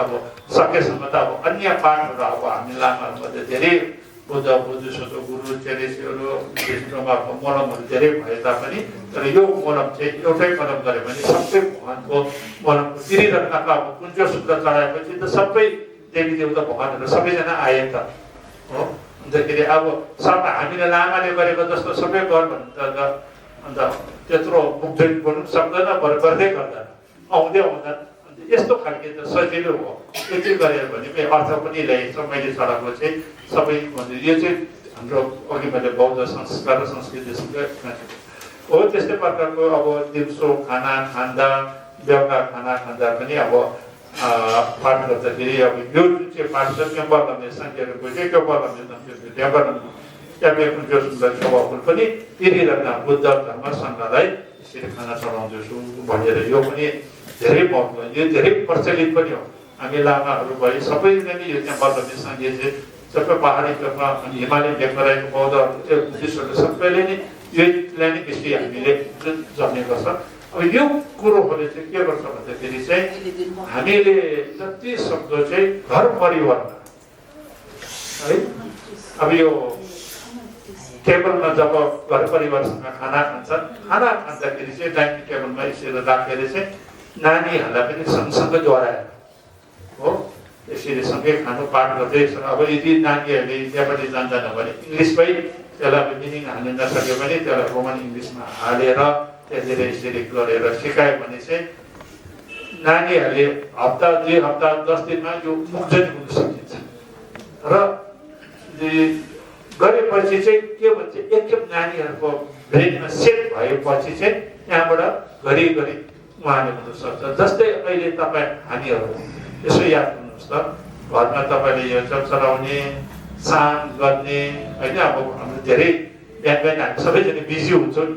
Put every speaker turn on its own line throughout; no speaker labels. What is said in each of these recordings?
अब सकेसम्म त अब अन्य पाठहरू अब हामी लामाहरूमध्ये धेरै बुद्धिस्ट गुरु चेरेसीहरू विष्णुमाको मलमहरू धेरै भए तापनि तर यो मलम चाहिँ एउटै मलम गऱ्यो भने सबै भगवानको मलमको तिरिरत्नका अब कुञ्ज शुद्ध चढाएपछि त सबै देवी देवता भगवानहरू सबैजना आए त हो। अन्तखेरि अब सब हामीले लामाले गरेको जस्तो सबै गर भने त अन्त त्यत्रो मुक्त बोल्नु सक्दैन गर्दै गर्दैन आउँदै आउँदैन। यस्तो खालके त सजिलो हो यति गऱ्यो भने अर्थ पनि ल्याइन्छ। मैले चढाएको चाहिँ सबै यो चाहिँ हाम्रो अघि मैले बौद्ध संस्कार र संस्कृतिसँग हो। त्यस्तै प्रकारको अब दिउँसो खाना खाँदा बेलुका खाना खाँदा पनि अब पाठ गर्दाखेरि अब यो जुन चाहिँ पाठ छ त्यो वर्णले सङ्ख्याहरूको चाहिँ त्यो वर्णले त्यहाँ गर्न त्यहाँको जो सुन्दर स्वभावहरू पनि तिरिरहन बुद्ध धर्म सङ्घलाई यसरी खाना चढाउँदैछु भनेर यो पनि धेरै महत्त्व यो धेरै प्रचलित पनि हो। हामी लामाहरू भयो सबैले नै यो त्यहाँ वर्णले सङ्घीय चाहिँ सबै पहाडी भेगमा अनि हिमालय भेगमा रहेको बौद्धहरू बुद्धिस्टहरू सबैले नै योलाई नै बेसी हामीले जान्ने गर्छ। अब यो कुरोहरूले चाहिँ के गर्छ भन्दाखेरि चाहिँ हामीले जति सक्दो चाहिँ घर परिवारमा है अब यो टेबलमा जब घर परिवारसँग खाना खान्छन् खाना खाँदाखेरि चाहिँ डाइनिङ टेबलमा यसरी राखेर चाहिँ नानीहरूलाई पनि सँगसँगै जोडाएर हो यसरी सँगै खानु पाठ गर्दै। अब यदि नानीहरूले नेपाली जान्दैन भने इङ्ग्लिसमै त्यसलाई मिनिङ हाल्न नसक्यो भने त्यसलाई रोमन इङ्ग्लिसमा हालेर त्यसरी यसरी गरेर सिकायो भने चाहिँ नानीहरूले हप्ता 2 हप्ता 10 दिनमा यो मुक्जनी हुन सकिन्छ। र गरेपछि चाहिँ के भन्छ एकखेप नानीहरूको ब्रेनमा सेट भएपछि चाहिँ त्यहाँबाट घरिघरि उहाँले हुन सक्छ। जस्तै अहिले तपाईँ हामीहरू यसो याद गर्नुहोस् त घरमा तपाईँले यो चलाउने सान गर्ने होइन अब हाम्रो धेरै बिहान बिहान हामी सबैजना बिजी हुन्छौँ।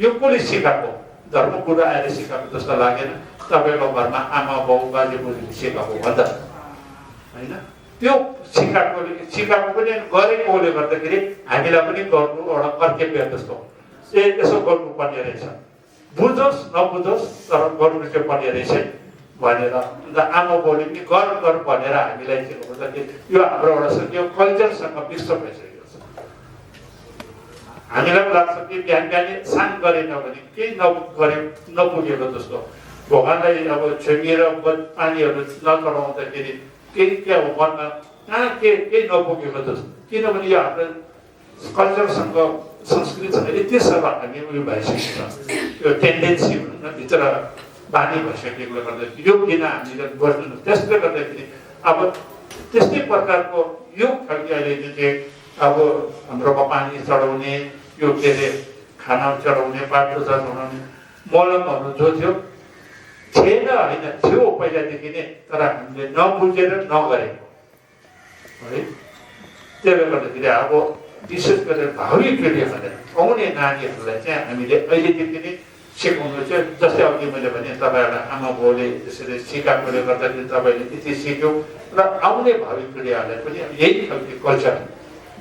यो कसले सिकाएको धर्मगुरु आएर सिकाएको जस्तो लागेन तपाईँको घरमा आमा बाउ बाजे बोजूले सिकाएको भन्दा होइन त्यो सिकाएको पनि गरेकोले गर्दाखेरि हामीलाई पनि गर्नु एउटा कर्तव्य जस्तो यसो गर्नुपर्ने रहेछ। बुझोस् नबुझोस् तर गर्नु चाहिँ पर्ने रहेछ भनेर अन्त आमा बाउले पनि गर भनेर हामीलाई चाहिँ भन्दाखेरि यो हाम्रो एउटा यो कल्चरसँग मिक्स भइसकेको छ। हामीलाई पनि लाग्छ कि बिहान बिहानै सान गरेन भने केही नपुगेको जस्तो भगवानलाई अब छेमिएर पानीहरू नचढाउँदाखेरि केही के हो मनमा कहाँ केही नपुगेको जस्तो। किनभने यो हाम्रो कल्चरसँग संस्कृतिसँग यति साह्रो हामी उयो भइसकेको छ यो टेन्डेन्सी भनौँ न भित्र बानी भइसकेकोले गर्दाखेरि यो किन हामीले गर्दैनौँ। त्यसले गर्दाखेरि अब त्यस्तै प्रकारको यो खालको अहिले जुन चाहिँ अब हाम्रोमा पानी चढाउने यो के अरे खाना चढाउने पाठो चढाउने मलमहरू जो थियो थिएन होइन थियो पहिलादेखि नै तर हामीले नबुझेर नगरेको है। त्यसले गर्दाखेरि अब विशेष गरेर भावी पिँढीहरूले आउने नानीहरूलाई चाहिँ हामीले अहिलेदेखि नै सिकाउनु चाहिँ जस्तै अघि मैले भने तपाईँहरूलाई आमा बाउले त्यसरी सिकाएकोले गर्दाखेरि तपाईँले यति सिक्यो र आउने भावी पिँढीहरूलाई पनि यही खालको कल्चर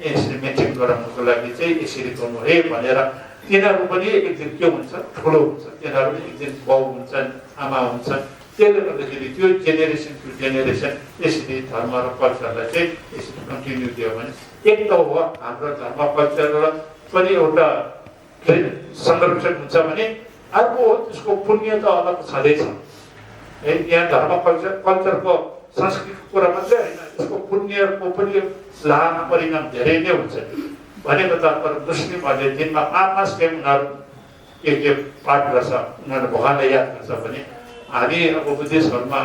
यसरी मेन्टेन गराउनुको लागि चाहिँ यसरी गर्नु है भनेर तिनीहरू पनि एक दिन के हुन्छ ठुलो हुन्छ तिनीहरू पनि एक दिन बाउ हुन्छन् आमा हुन्छन्। त्यसले गर्दाखेरि त्यो जेनेरेसन टु जेनेरेसन यसरी धर्म र कल्चरलाई चाहिँ यसरी कन्टिन्यू दियो भने एक त हो हाम्रो धर्म कल्चर पनि एउटा संरक्षण हुन्छ भने अर्को त्यसको पुण्य त अलग छँदैछ है। यहाँ धर्म कल्चरको संस्कृतिको कुरा मात्रै होइन यसको पुण्यको पनि लाभ परिणाम धेरै नै हुन्छ। भनेको तात्पर्य मुस्लिमहरूले दिनमा 5-5 टाइम उनीहरू के पाठ गर्छ उनीहरू भगवानलाई याद गर्छ भने हामी अब बुद्धिस्टहरूमा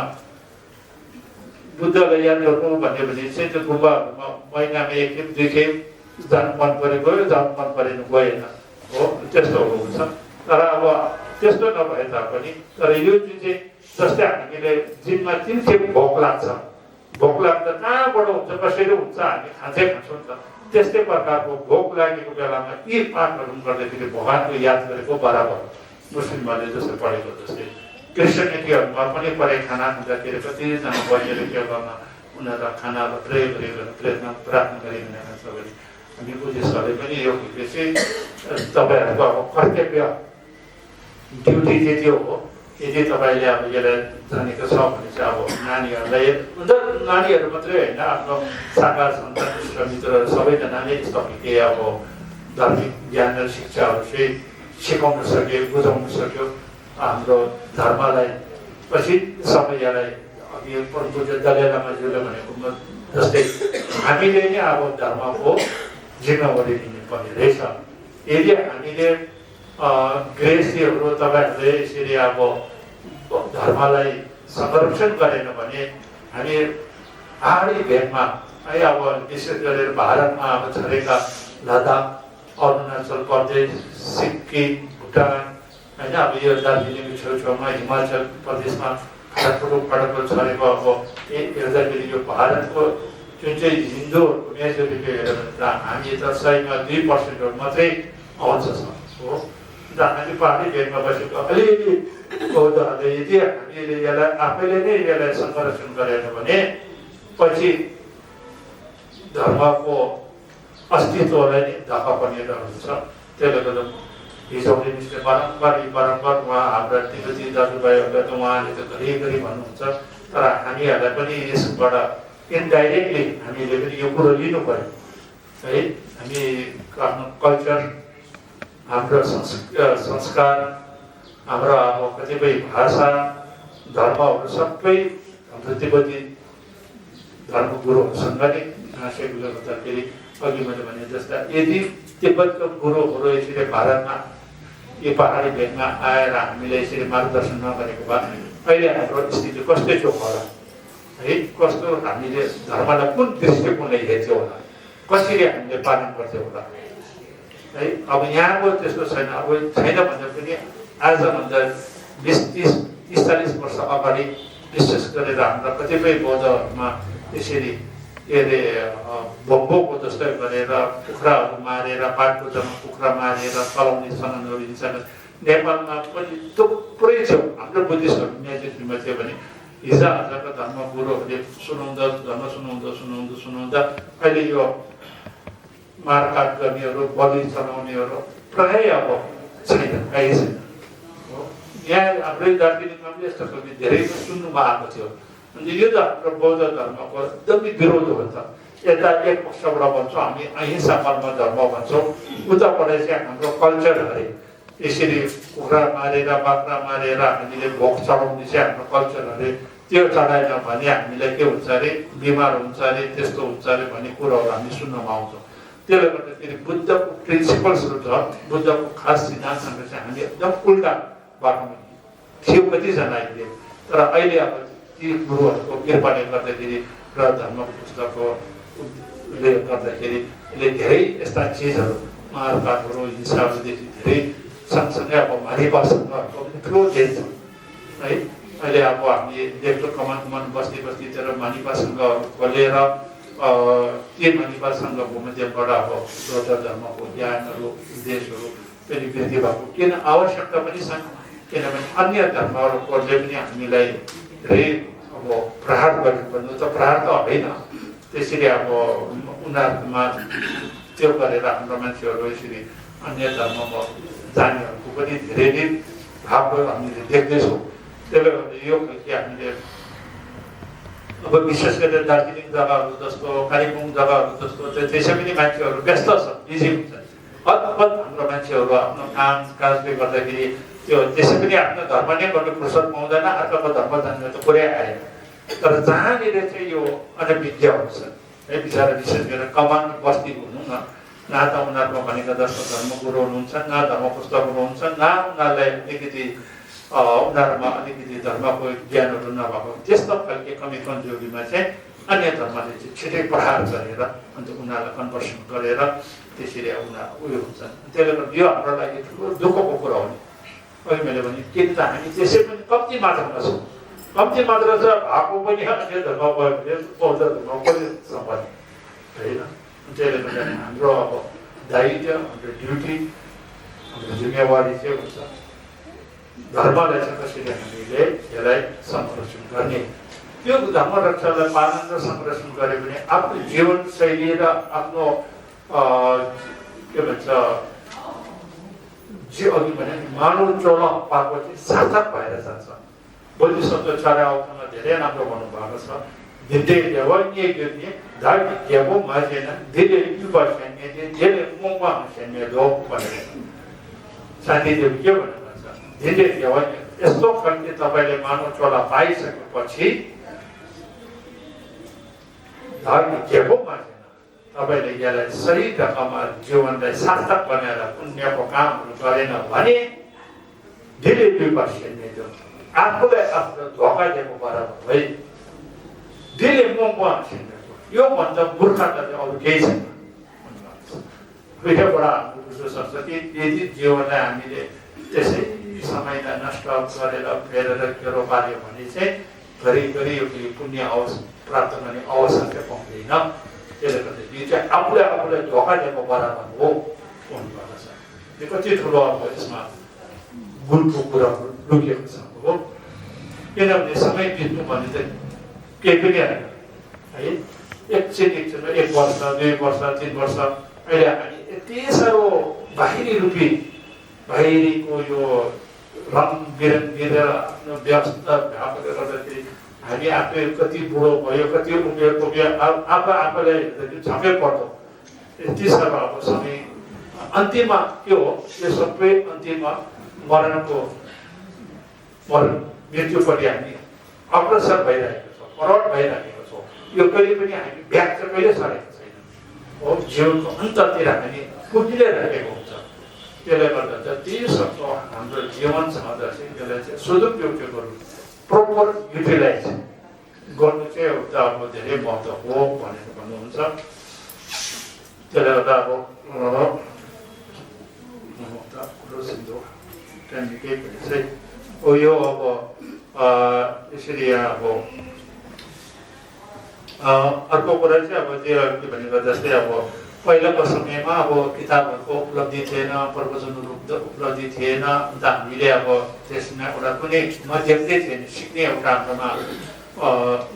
बुद्धलाई याद गर्नु भन्यो भने चाहिँ त्यो गुम्बाहरूमा महिनामा 1 खेप 2 खेप जानु मन परे गयो जानु मन परेन गएन हो त्यस्तोहरू हुन्छ। तर अब त्यस्तो नभए तापनि तर यो जुन चाहिँ जस्तै हामीले दिनमा 3 खेप भोक लाग्दा कहाँबाट हुन्छ कसरी हुन्छ हामी खान्छौँ त त्यस्तै प्रकारको भोक लागेको बेलामा यी पाठहरू गर्दाखेरि भगवानको याद गरेको बराबर मुस्लिमहरूले जस्तै पढेको जस्तै क्रिस्चियनिटीहरूमा पनि पढे खाना खाँदाखेरि कतिजना बहिनीहरू के गर्न उनीहरूलाई खानालाई प्रे गरेर प्रार्थना गरिकन खान्छ भने हामी बुद्धिस्टहरूले पनि यो चाहिँ तपाईँहरूको अब कर्तव्य ड्युटी चाहिँ त्यो हो यदि तपाईँले अब यसलाई जानेको छ भने चाहिँ अब नानीहरूलाई नानीहरू मात्रै होइन आफ्नो साकार सन्तान इष्टमित्रहरू सबैजनाले यस्तो खालके अब धार्मिक ज्ञान र शिक्षाहरू चाहिँ सिकाउन सक्यो बुझाउन सक्यो हाम्रो धर्मलाई पछि समयलाई अघि परम पूज्य दलाई लामाज्यूले भनेको जस्तै हामीले नै अब धर्मको जिम्मेवारी लिनु पर्ने रहेछ। यदि हामीले गृहस्थीहरू तपाईँहरूले यसरी अब धर्मलाई संरक्षण गरेन भने हामी पहाडी भेगमा है अब विशेष गरेर भारतमा अब छरेका लद्दाख अरुणाचल प्रदेश सिक्किम भुटान होइन अब यो दार्जिलिङ छेउछाउमा हिमाचल प्रदेशमा खडकको छरेको अब हेर्दाखेरि यो भारतको जुन चाहिँ हिन्दूहरूको मेजोरिटी हेऱ्यो भने त हामी त 100मा 2% मात्रै आउँछ हो। अन्त हामी पहाडी भेगमा बसेको अलिअलि पौधाहरूले यदि हामीले यसलाई आफैले नै यसलाई संरक्षण गरेन भने पछि धर्मको अस्तित्वलाई नै धक्का पर्ने डर हुन्छ। त्यसले गर्दा हिजो मिनिस्टर बारम्बार उहाँ हाम्रा तिब्बती दाजुभाइहरूलाई त उहाँले त घरिघरि भन्नुहुन्छ, तर हामीहरूलाई पनि यसबाट इन्डाइरेक्टली हामीले पनि यो कुरो लिनु पर्यो है। हामी आफ्नो कल्चर, हाम्रो संस्कार, हाम्रो अब कतिपय भाषा धर्महरू सबै हाम्रो तिब्बती धर्मगुरुहरूसँग नै सेकुलर हुँदाखेरि अघि मैले भने जस्ता यदि तिब्बतको गुरुहरू यसरी भारतमा यो पहाडी भेगमा आएर हामीलाई यसरी मार्गदर्शन नगरेको भए अहिले हाम्रो स्थिति कस्तो थियो होला है, कस्तो हामीले धर्मलाई कुन दृष्टिकोणले हेर्थ्यो होला, कसरी हामीले पालन गर्थ्यो होला है। अब यहाँको त्यस्तो छैन। अब छैन भन्दा पनि आजभन्दा 20-30-40 वर्ष अगाडि विशेष गरेर हाम्रा कतिपय बौद्धहरूमा यसरी के अरे बम्बोको जस्तै गरेर कुखुराहरू मारेर पाटपूजामा कुखुरा मारेर चलाउने सननहरू हिंसा नेपालमा पनि थुप्रै थियो। हाम्रो बुद्धिस्टहरू मेजोरिटीमा थियो भने हिजोआजका धर्मगुरुहरूले सुनाउँदा अहिले यो मारकाट गर्नेहरू बलि चलाउनेहरू प्राय अब छैन, कहीँ छैन। यहाँ हाम्रै दार्जिलिङमा पनि यस्तो खालको धेरै सुन्नुमा आएको थियो। अनि यो त हाम्रो बौद्ध धर्मको एकदमै विरोध हो नि त। यता एक पक्षबाट भन्छौँ हामी अहिंसा परम धर्म भन्छौँ, उताबाट चाहिँ हाम्रो कल्चर अरे यसरी कुखुरा मारेर बाख्रा मारेर हामीले भोग चढाउने चाहिँ हाम्रो कल्चर अरे, त्यो चढाएन भने हामीलाई के हुन्छ अरे, बिमार हुन्छ अरे, त्यस्तो हुन्छ अरे भन्ने कुरोहरू हामी सुन्नमा आउँछौँ। त्यसले गर्दाखेरि बुद्धको प्रिन्सिपल्सहरू छ, बुद्धको खास सिद्धान्तसँग चाहिँ हामी एकदम उल्टा बाटोमा थियो कतिजना अहिले। तर अहिले अब ती गुरुहरूको कृपाले गर्दाखेरि र धर्म पुस्तकले गर्दाखेरि यसले धेरै यस्ता चिजहरू मारकाटहरू हिंसाहरूदेखि धेरै सँगसँगै अब मानिपासँगको पनि ठुलो देश छ है। अहिले अब हामी देख्छौँ कमान बस्तीतिर मानिपासँगहरू खोलेर ती मानिपासँगको माध्यमबाट अब बौद्ध धर्मको ज्ञानहरू उद्देश्यहरू पनि वृद्धि भएको किन आवश्यकता पनि छन्, किनभने अन्य धर्महरूले पनि हामीलाई धेरै अब प्रहार गर्नुपर्ने त प्रहार त होइन, त्यसरी अब उनीहरूमा त्यो गरेर हाम्रो मान्छेहरू यसरी अन्य धर्ममा जानेहरूको पनि धेरै नै भावहरू हामीले देख्दैछौँ। त्यसले गर्दा यो खालको हामीले अब विशेष गरेर दार्जिलिङ जग्गाहरू जस्तो कालिम्पोङ जग्गाहरू जस्तो त्यसै पनि मान्छेहरू व्यस्त छन्, बिजी हुन्छन्। हतपत हाम्रो मान्छेहरू आफ्नो काम काजले गर्दाखेरि त्यो त्यसै पनि आफ्नो धर्म नै गर्नु फुर्सद पाउँदैन, अर्काको धर्म जान्ने त पुरै आएन। तर जहाँनिर चाहिँ यो अनविद्याहरू छन् है, बिचरा विशेष गरेर कमान बस्ती हुनु न त उनीहरूको भनेको जस्तो धर्मगुरु हुनुहुन्छ, न धर्म पुस्तकहरू हुन्छ, न उनीहरूलाई अलिकति उनीहरूमा अलिकति धर्मको ज्ञानहरू नभएको त्यस्तो खालको कमी कमजोरीमा चाहिँ अन्य धर्मले चाहिँ छिटै प्रहार गरेर अन्त उनीहरूलाई कन्भर्सन गरेर त्यसरी उनीहरू उयो हुन्छन्। त्यसले गर्दा यो हाम्रो लागि ठुलो दुःखको कुरा हो नि। अहिले मैले भने किन त हामी त्यसै पनि कम्ती मात्रामा छौँ, कम्ती मात्रा छ भएको पनि अन्य धर्म भयो भने बौद्ध धर्म पनि सम्बन्ध होइन। त्यसले गर्दा हाम्रो अब दायित्व, हाम्रो ड्युटी, हाम्रो जिम्मेवारी चाहिँ हुन्छ धर्मलाई चाहिँ कसरी हामीले यसलाई संरक्षण गर्ने। त्यो धर्म रक्षालाई पालन र संरक्षण गऱ्यो भने आफ्नो जीवनशैली र आफ्नो के भन्छ जे अघि भने मानव चोला पाएको चाहिँ सार्थक भएर जान्छ। बोधिसत्व चरासँग धेरै राम्रो भन्नुभएको छ। विद्य देवज्ञ ज्ञ धार्मिक देवो माजेन धेरै युवासैन्य धेरै मोमा सैन्य लोक भनेर शान्तिदेव के भन्नुहुन्छ धेरै देवज्ञ यस्तो खालको तपाईले मानव चोला पाइसकेपछि धार्मिक देवो माजेन तपाईले यसलाई सही ढङ्गमा जीवनलाई सार्थक बनाएर पुण्यको कामहरू गरेन भने धेरै युवासैन्य जो आफूलाई आफ्नो धोका दिएको बराबर है। दिले मोमा यो भन्दा मूर्खता चाहिँ अरू केही छैन। यहाँबाट हाम्रो बुझ्न सक्छ कि यदि जीवनलाई हामीले त्यसै समयलाई नष्ट गरेर फेरेर खेरो पार्यो भने चाहिँ घरिघरि यो पुण्य प्राप्त गर्ने अवसर चाहिँ पाउँदैन। त्यसले गर्दा यो चाहिँ आफूलाई धोका दिएको बराबर हो भन्नुभएको छ। यो कति ठुलो अब यसमा गुणको कुराहरू लुकेको छ हो। किनभने समय बित्नु भने चाहिँ केही पनि होइन है। एकछिनमा 1 वर्ष 2 वर्ष 3 वर्ष अहिले हामी यति साह्रो बाहिरीको यो रङ बिरङ्गी आफ्नो व्यस्त भएकोले गर्दाखेरि हामी आफै कति बुढो भयो कति उमेर पुग्यो आफूलाई झमै पर्दो यति साह्रो अब समय अन्तिममा के हो यो सबै अन्तिममा मृत्युपट्टि हामी अग्रसर भइरहेको छौँ फरवर्ड भइरहेको छौँ। यो कहिले पनि हामी ब्याक चाहिँ कहिले सरेको छैन हो। जीवनको अन्ततिर हामी पुगिरहेको हुन्छ। त्यसले गर्दा जति सक्दो हाम्रो जीवन छँदा चाहिँ त्यसलाई चाहिँ सदुपयोग गरौँ प्रोपर युटिलाइज गर्नु चाहिँ एउटा अब धेरै महत्त्व हो भनेर भन्नुहुन्छ। त्यसले गर्दा अब त्यहाँदेखि चाहिँ यो अब यसरी अब अर्को कुरा चाहिँ अब त्यो के भनेको जस्तै अब पहिलाको समयमा अब किताबहरूको उपलब्धि थिएन, प्रवचनहरू उपलब्धि थिएन। अन्त हामीले अब त्यसमा एउटा कुनै माध्यम नै थिएन, सिक्ने एउटा हाम्रोमा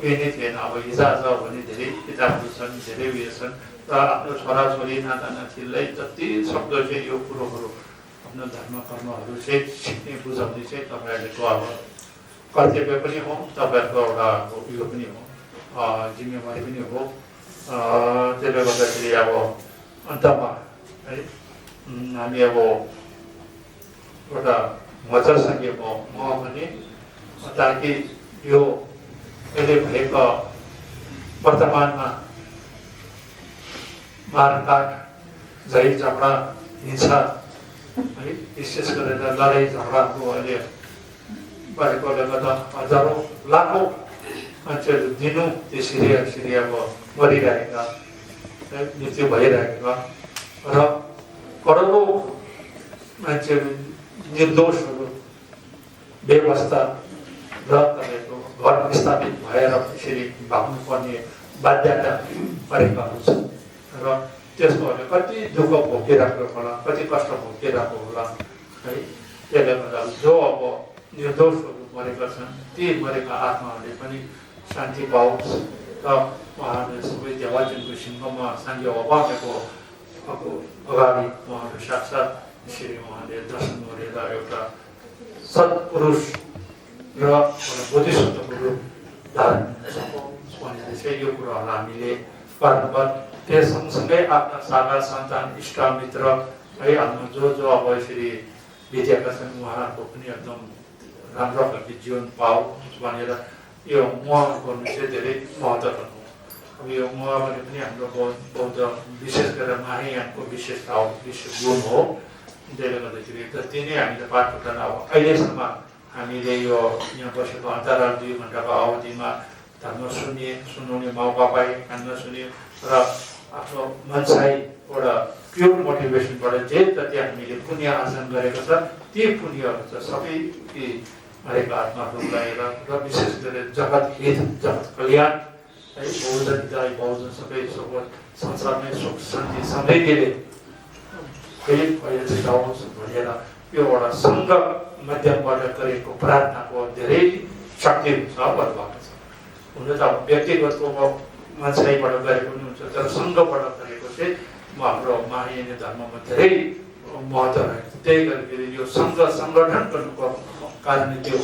उयो नै थिएन। अब हिजोआज भने धेरै किताबहरू छन्, धेरै उयो छन् र आफ्नो छोराछोरी नातानातीलाई जति सक्दो चाहिँ यो कुरोहरू आफ्नो धर्म कर्महरू चाहिँ सिक्ने बुझाउने चाहिँ तपाईँहरूको अब कर्तव्य पनि हो, तपाईँहरूको एउटा उयो पनि हो, जिम्मेवारी पनि हो। त्यसले गर्दाखेरि अब अन्तमा है हामी अब एउटा मजासँगै म पनि ताकि यो अहिले भएको वर्तमानमा मारकाट झै झगडा हिंसा है विशेष गरेर लडाइँ झगडाको अहिले गरेकोले गर्दा हजारौँ लाखौँ मान्छेहरू दिनु त्यसरी अब मरिरहेका मृत्यु भइरहेका र करोडौँ मान्छेहरू निर्दोषहरू बेवस्था र तपाईँको घर विस्थापित भएर यसरी भाग्नुपर्ने बाध्यता परेकाहरू छन् र त्यसकोहरूले कति दुःख भोगिरहेको होला, कति कष्ट भोगिरहेको होला है। त्यसले गर्दा जो अब निर्दोषहरू मरेका छन् ती मरेका आत्माहरूले पनि शान्ति पाओस् र उहाँहरूले सबै देवाजीको सिंहमा साङ्गे अभावको अगाडि उहाँहरू साक्षात् यसरी उहाँले दर्शन गरेर एउटा सत्पुरुष र बोधिसत्वको रूप धारण सकोस् भनेर चाहिँ यो कुराहरूलाई हामीले बारम्बार त्यस सँगसँगै आफ्ना सागा सन्तान इष्टमित्र है हाम्रो जो अब यसरी बितेका छन् उहाँहरूको पनि एकदम राम्रो खालको जीवन पाओस् भनेर यो मुहा गर्नु चाहिँ धेरै महत्त्वपूर्ण हो। अब यो मुहा भने पनि हाम्रो बौद्ध विशेष गरेर महायानको विशेषता हो, विशेष गुण हो। त्यसले गर्दाखेरि जति नै हामीले पाठ पठन अब अहिलेसम्म हामीले यो यहाँ बसेको अन्तराल 2 घन्टाको अवधिमा धर्म सुनाउने मौका पाए, कान्न सुन्यो र आफ्नो मनसाई एउटा प्योर मोटिभेसनबाट जे जति हामीले पुण्य आर्जन गरेको छ ती पुण्यहरू चाहिँ सबै ती मरेका आत्माहरूलाई र विशेष गरेर जगत हित जगत कल्याण है बहुजन हिताय बहुजन सबै संसारमै सुख शान्ति समृद्धिले जाओस् भनेर यो एउटा सङ्घ माध्यमबाट गरेको प्रार्थनाको धेरै शक्ति हुन्छ भन्नुभएको छ। हुन त अब व्यक्तिगतको मान्छेबाट गरेको पनि हुन्छ तर सङ्घबाट गरेको चाहिँ हाम्रो महायानी धर्ममा धेरै महत्त्व रहेको। त्यही गर्दाखेरि यो सङ्गठन गर्नुको कारणले त्यो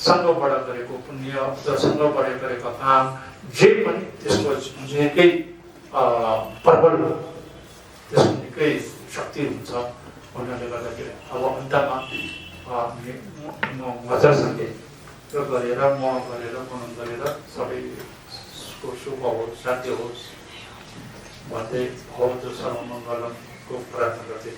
सङ्घबाट गरेको पुण्य अथवा सङ्घबाट गरेको काम जे पनि त्यसको निकै प्रबल हो, त्यसको निकै शक्ति हुन्छ। हुनाले गर्दाखेरि अब अन्तमा म मजासँगले त्यो गरेर मनन गरेर सबैको शुभ होस्, शान्ति होस् भन्दै भवतु सर्वमङ्गलमको प्रार्थना गर्दै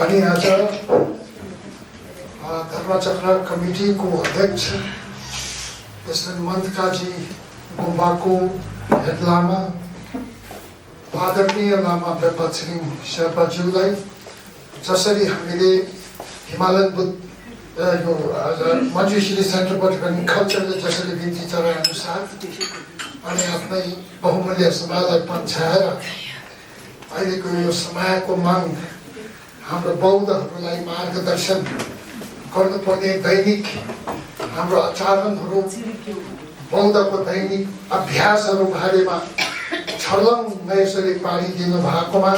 अनि आज धर्मचक्र कमिटीको अध्यक्ष प्रेसिडेन्ट मन्थकाजी गुम्बाको हेड लामा आदरणीय लामा पेम्पा छिरिङ शेर्पाज्यूलाई जसरी हामीले हिमालयन बुद्ध यो मञ्जुश्री सेन्टरबाट पनि कल्चरले जसरी बिन्ती चढाए अनुसार अनि आफ्नै बहुमूल्य समयलाई पन्छाएर अहिलेको यो समयको माग हाम्रो बौद्धहरूलाई मार्गदर्शन गर्नुपर्ने दैनिक हाम्रो आचरणहरू बौद्धको दैनिक अभ्यासहरू बारेमा छर्लङ्ग यसरी पारिदिनु भएकोमा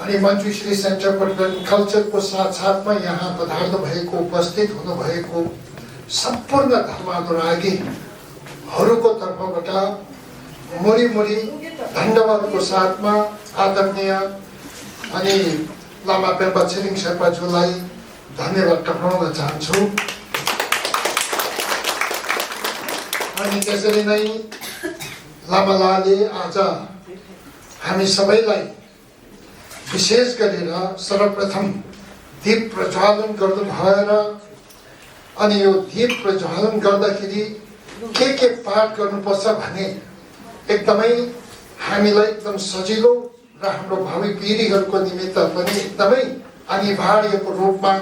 अनि मञ्जुश्री सेन्टर पटन कल्चरको साथसाथमा यहाँ पधार्नु भएको उपस्थित हुनुभएको सम्पूर्ण धर्मानुरागीहरूको तर्फबाट मुरी धन्यवादको साथमा आदरणीय अनि लामा पेम्पा छिरिङ शेर्पाज्यूलाई धन्यवाद टक्राउन चाहन्छु। अनि त्यसरी नै लामालाले आज हामी सबैलाई विशेष गरेर सर्वप्रथम दीप प्रज्वालन गर्नु भएर अनि यो दीप प्रज्वालन गर्दाखेरि के पाठ गर्नुपर्छ भने एकदमै हामीलाई एकदम सजिलो र हाम्रो भावी पिँढीहरूको निमित्त पनि एकदमै अनिवार्यको रूपमा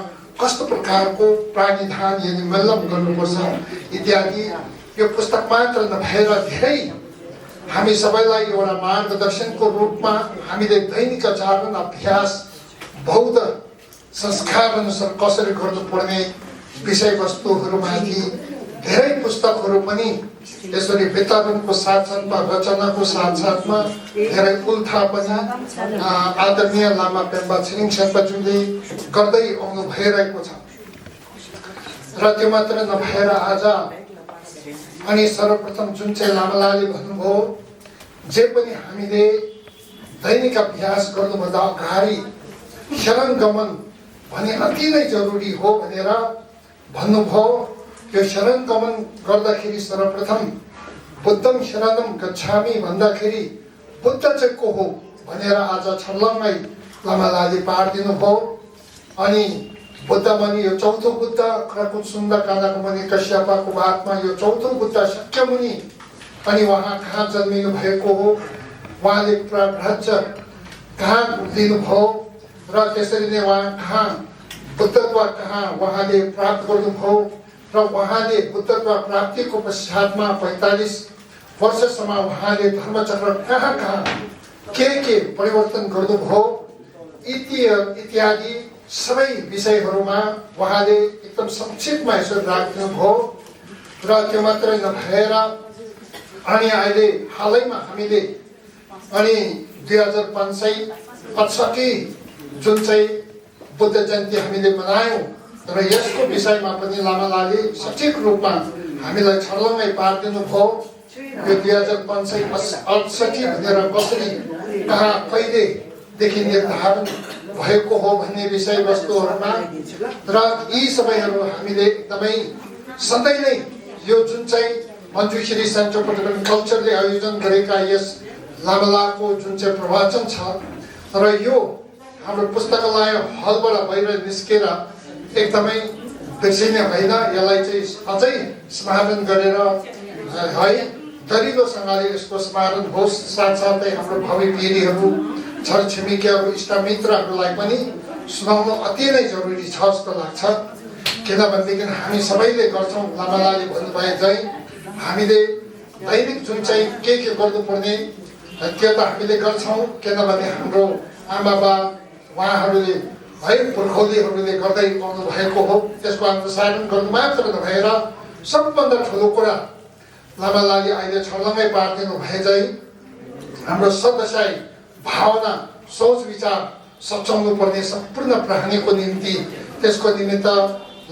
कस्तो प्रकारको प्राणिधान यानि मल्लम गर्नुपर्छ इत्यादि यो पुस्तक मात्र नभएर धेरै हामी सबैलाई एउटा मार्गदर्शनको रूपमा हामीले दैनिक आचरण अभ्यास बौद्ध संस्कार अनुसार कसरी गर्नुपर्ने विषयवस्तुहरूमाथि धेरै पुस्तकहरू पनि यसरी वितरणको साथसाथमा रचनाको साथसाथमा धेरै उल्था पनि आदरणीय लामा पेम्बा छिरिङ शेर्पाज्यूले गर्दै आउनु भइरहेको छ। र त्यो मात्र नभएर आज अनि सर्वप्रथम जुन चाहिँ लामालाले भन्नुभयो, जे पनि हामीले दैनिक अभ्यास गर्नुभन्दा अगाडि शरण गमन भने अति नै जरुरी हो भनेर भन्नुभयो। यो शरण गमन गर्दाखेरि सर्वप्रथम बुद्धम शरणम गच्छामि भन्दाखेरि बुद्ध चाहिँ को हो भनेर आज छर्लङ्गै लामालाले पारिदिनु भयो। अनि बुद्ध मुनि यो चौथो बुद्ध क्रकुट सुन्दा कानाको मुनि कश्यपको बादमा यो चौथो बुद्ध शक्य मुनि। अनि उहाँ कहाँ जन्मिनु भएको हो, उहाँले राज्य कहाँ लिनुभयो र त्यसरी नै उहाँ कहाँ बुद्धत्व कहाँ उहाँले प्राप्त गर्नुभयो र उहाँले बुद्धत्व प्राप्तिको पश्चातमा 45 वर्षसम्म उहाँले धर्मचक्र कहाँ कहाँ के परिवर्तन गर्नुभयो इत्यादि सबै विषयहरूमा उहाँले एकदम संक्षेपमा यसो राख्नुभयो। र त्यो मात्रै नभएर अनि अहिले हालैमा हामीले अनि 2065 जुन चाहिँ बुद्ध जयन्ती हामीले मनायौँ, तर यसको विषयमा पनि लामालाले सठिक रूपमा हामीलाई छर्लङ्गै पारिदिनु भयो। यो 2065 भनेर कसरी कहाँ कहिलेदेखि निर्धारण भएको हो भन्ने विषयवस्तुहरूमा र यी सबैहरू हामीले एकदमै सधैँ नै यो जुन चाहिँ मञ्जुश्री सेन्टर फर टिबेटन कल्चरले आयोजन गरेका यस लामालाको जुन चाहिँ प्रवचन छ, र यो हाम्रो पुस्तकालय हलबाट बाहिर निस्केर एकदमै बिर्सिने होइन, यसलाई चाहिँ अझै स्मरण गरेर है दरिलोसँगले यसको स्मरण होस्। साथसाथै हाम्रो भावी पिँढीहरू छरछिमेकीहरू इष्टमित्रहरूलाई पनि सुनाउनु अति नै जरुरी छ जस्तो लाग्छ। किनभनेदेखि हामी सबैले गर्छौँ, लामालाले भन्नुभए चाहिँ हामीले दैनिक जुन चाहिँ के गर्नुपर्ने त्यो त हामीले गर्छौँ। किनभने हाम्रो आमाबा उहाँहरूले है पुर्खौलीहरूले गर्दै आउनु भएको हो, त्यसको अनुसरण गर्नु मात्र नभएर सबभन्दा ठुलो कुरा लामालाले अहिले छर्लङ्गै पारिदिनु भए चाहिँ हाम्रो सदस्याई भावना सोच विचार सच्याउनु पर्ने सम्पूर्ण प्राणीको निम्ति, त्यसको निमित्त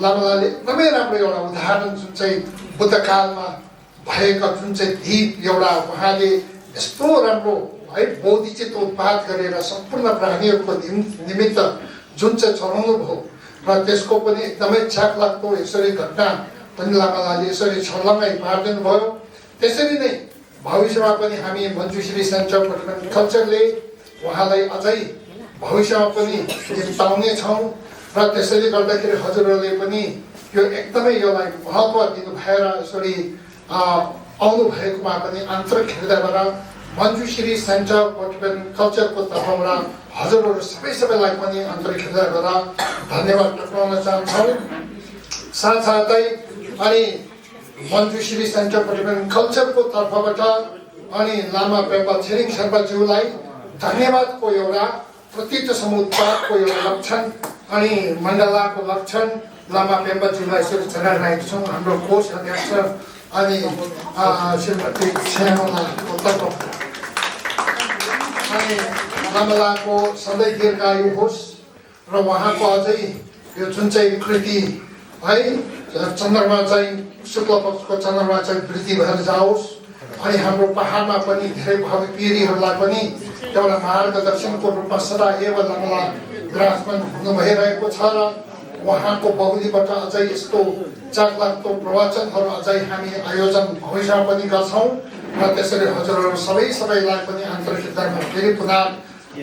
लामालाले एकदमै राम्रो एउटा उदाहरण जुन चाहिँ बुद्धकालमा भएका जुन चाहिँ दीप एउटा उहाँले यस्तो राम्रो है बोधिचित उत्पाद गरेर सम्पूर्ण प्राणीहरूको निमित्त जुन चाहिँ चलाउनु भयो र त्यसको पनि एकदमै चाखलाग्दो यसरी घटना पनि लामालाले यसरी छर्लङ्गै पारिदिनु भयो। त्यसरी नै भविष्यमा पनि हामी मञ्जुश्री सेन्टर फर टिबेटन कल्चरले उहाँलाई अझै भविष्यमा पनि निम्ताउने छौँ। र त्यसैले गर्दाखेरि हजुरहरूले पनि यो एकदमै यसलाई महत्त्व दिनु भएर यसरी आउनु भएकोमा पनि आन्तरिक हृदयबाट मञ्जुश्री सेन्टर फर टिबेटन कल्चरको तर्फबाट हजुरहरू सबैलाई पनि आन्तरिक हृदयबाट धन्यवाद टक्राउन चाहन्छौँ। साथसाथै अनि मञ्जुश्री सेन्टर फर टिबेटन कल्चरको तर्फबाट अनि लामा पेम्बा छिरिङ शेर्पाज्यूलाई धन्यवादको एउटा प्रतीत समुत्पादको एउटा लक्षण अनि मण्डलाको लक्षण लामा पेम्बाज्यूलाई यसरी चढाइरहेको छौँ। हाम्रो कोष अध्यक्ष अनि श्रीमती श्यामलाको तर्फबाट अनि लामालाको सधैँ दीर्घायु होस् र उहाँको अझै यो जुन चाहिँ कृति है चन्द्रमा चाहिँ शुक्ल पक्षको चन्द्रमा चाहिँ वृद्धि भएर जाओस्। अनि हाम्रो पहाडमा पनि धेरै भावी पिँढीहरूलाई पनि एउटा मार्गदर्शनको रूपमा सदा एव लामाला विराजमान हुनु भइरहेको छ र उहाँको बहुलीबाट अझै यस्तो चाखलाग्दो प्रवचनहरू अझै हामी आयोजन भविष्यमा पनि गर्छौँ। र त्यसरी हजुरहरू सबैलाई पनि आन्तरिक हृदयमा फेरि पुनः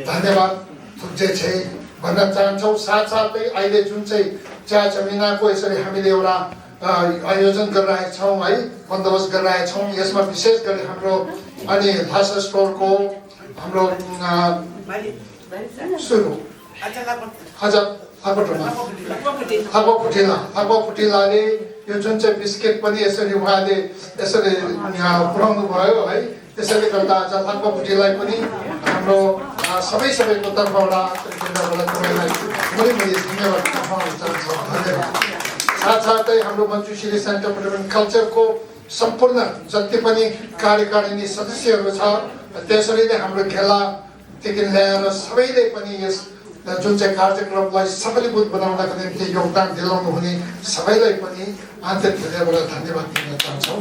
धन्यवाद थुक्जे भन्न चाहन्छौँ। साथसाथै अहिले जुन चाहिँ चिया जमिनाको यसरी हामीले एउटा आयोजन गरिरहेछौँ है, बन्दोबस्त गरिरहेछौँ। यसमा विशेष गरी हाम्रो अनि भाषा स्टोरको हाम्रो सुरु आज आगो कुटिलाले यो जुन चाहिँ बिस्किट पनि यसरी उहाँले यसरी पुर्याउनु भयो है। त्यसैले गर्दा आज आगो कुटिलाई पनि हाम्रो सबैको तर्फबाट तपाईँलाई धन्यवाद दिन चाहन्छु। धन्यवाद। साथसाथै हाम्रो मञ्जुश्री सेन्टर फर कल्चरको सम्पूर्ण जति पनि कार्यकारिणी सदस्यहरू छ त्यसरी नै हाम्रो खेलादेखि ल्याएर सबैले पनि यस जुन चाहिँ कार्यक्रमलाई सफलीभूत बनाउनका निम्ति योगदान दिलाउनु हुने सबैलाई पनि आन्तरिक हृदयबाट धन्यवाद दिन चाहन्छौँ।